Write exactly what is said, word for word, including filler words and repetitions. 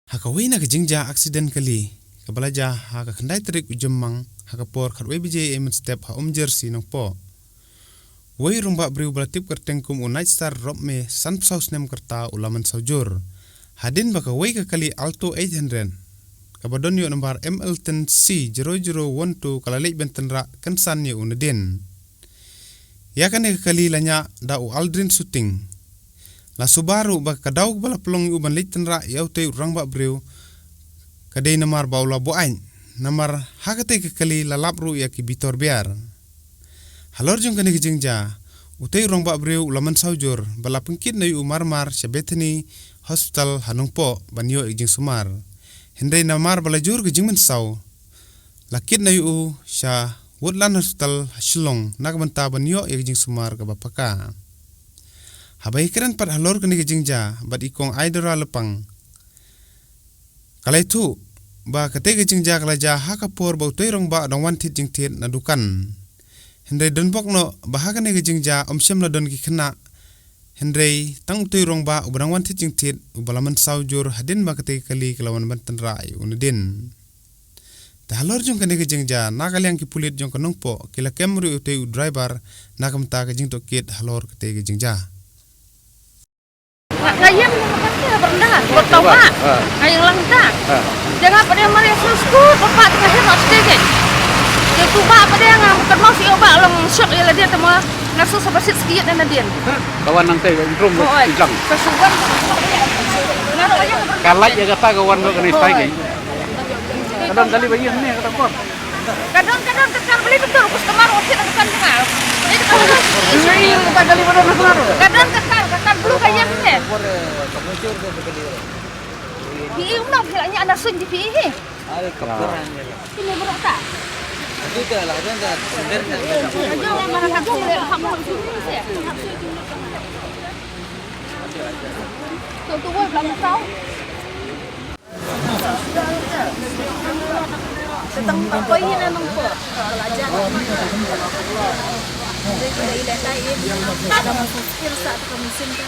Ha kawei na ka jingjia aksiden kali kaba la jia ha ka khyndai tarik u Jymmang ha ka por khatwei baje mynstep ha Umjersi Nongpoh, uwei u rangbah briew ba la tip kyrteng kum u Nightstar Ropmie, sanphew saw snem ka rta, u la mynsaw jur hadien ba kawei ka kali Alto eight hundred kaba don ïoh nambar M L ten C zero zero one two ka la leit ban tynrah kynsan ïa u nadien. Ïa kane ka kali la ñiah da u Aldrin Suting. La suba ruh ba ka daw ba la pynlong ïa u ban leit tynrah ïa utei u rangbah briew ka dei namar ba u la buaid, namar ha katei ka kali la lap ruh ïa ki bitor biar. Halor jong kane ka jingjia, utei u rangbah briew u la mynsaw jur bad la pynkit noh ïa u marmar sha Bethany Hospital ha Nongpoh ban ïoh ïa ka jingsumar. Hynrei namar ba la jur ka jingmynsaw, la kit noh ïa u sha Woodland Hospital ha Shillong na ka bynta ban ïoh ïa ka jingsumar kaba paka. Haba ïakren pat halor kane ka jingjia bad i Kong Aidora Lypang, ka la ïathuh ba katei ka jingjia ka la jia ha ka por ba utei u rangbah u dang wan thied jingthied na dukan. Hynrei don bok noh ba ha kane ka jingjia ym shym la don ki khynnah, hynrei tang utei u rangbah uba dang wan thied jingthied uba la mynsaw jur hadien ba katei ka kali ka la wan ban tynrah ïa u nadien. Te halor jong kane ka jingjia, na ka liang ki pulit jong ka Nongpoh ki la kem ruh ïa utei u driver na ka bynta ka jingtohkit halor katei ka jingjia. Nga ka ïeng na ka pyrthei ha bynta, bad ka wah. Nga ïeng lang ta. Te nga pat ïa mar ïa sngewskut ba pat nga heh noh shatei. Te tu ba pat ïa nga kynmaw sha ïa u ba long shock ïa lade te ma nga sngewsih ba shit ski ïa nadien. Ka wan nangtei ka drum. Oi, ka suban. Ka lait ïa kata ka wan ka kane stai. Ka don kali ba ïeng ne kata kor. Ka don, ka don, ka kar beli betul, kus kemar, wasit, ka kan dengar. Ka don, ka kar, ka kar beli ka ïeng ne. Phi i umno, phi la ñiah na sun ji phi i hi. Ini berat tak? Tu, tu, boy, belum tahu. Tang poi hi na Nongpoh. Ka la jan. Jadi kita ile tai ini. Ada masuk skill sa tu kami sini.